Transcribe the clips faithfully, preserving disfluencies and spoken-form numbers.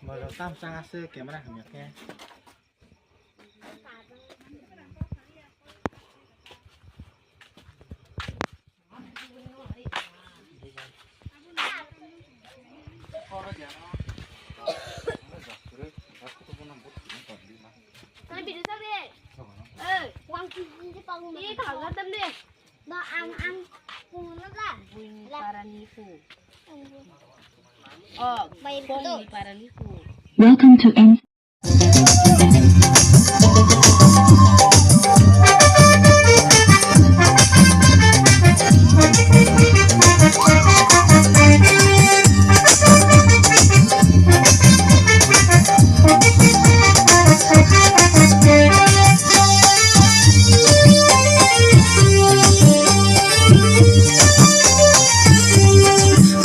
Boro tam chang aswk camera hamya khe. Ang, ang, kung na ba? Buini parani hu. Oh, Bai Bongni parani hu. Welcome to M.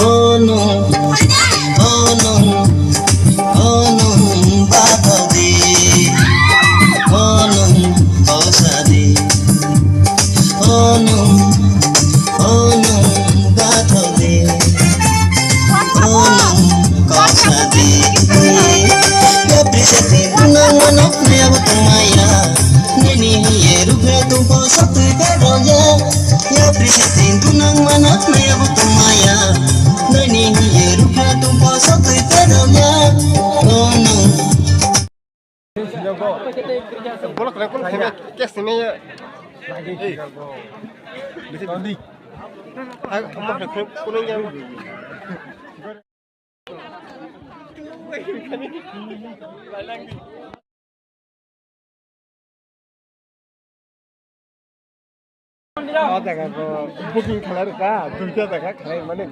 Ono, ono, ono, bathok di. Ono, kosa di. Ono, ono, bathok di. Ono, kosa di. Yapri seti dunang manok naya butumaya. Nini ye rukha tumpo satui pedolya. Yapri seti dunang manok naya butumaya. Nini ye rukha tumpo satui pedolya. Ono. Bolok lekol khebe kes ni ya. Ei. Bisa tadi. Aku mau kuning yang. O jaga ko booking khalai rwkha, duita jaga khalai mani.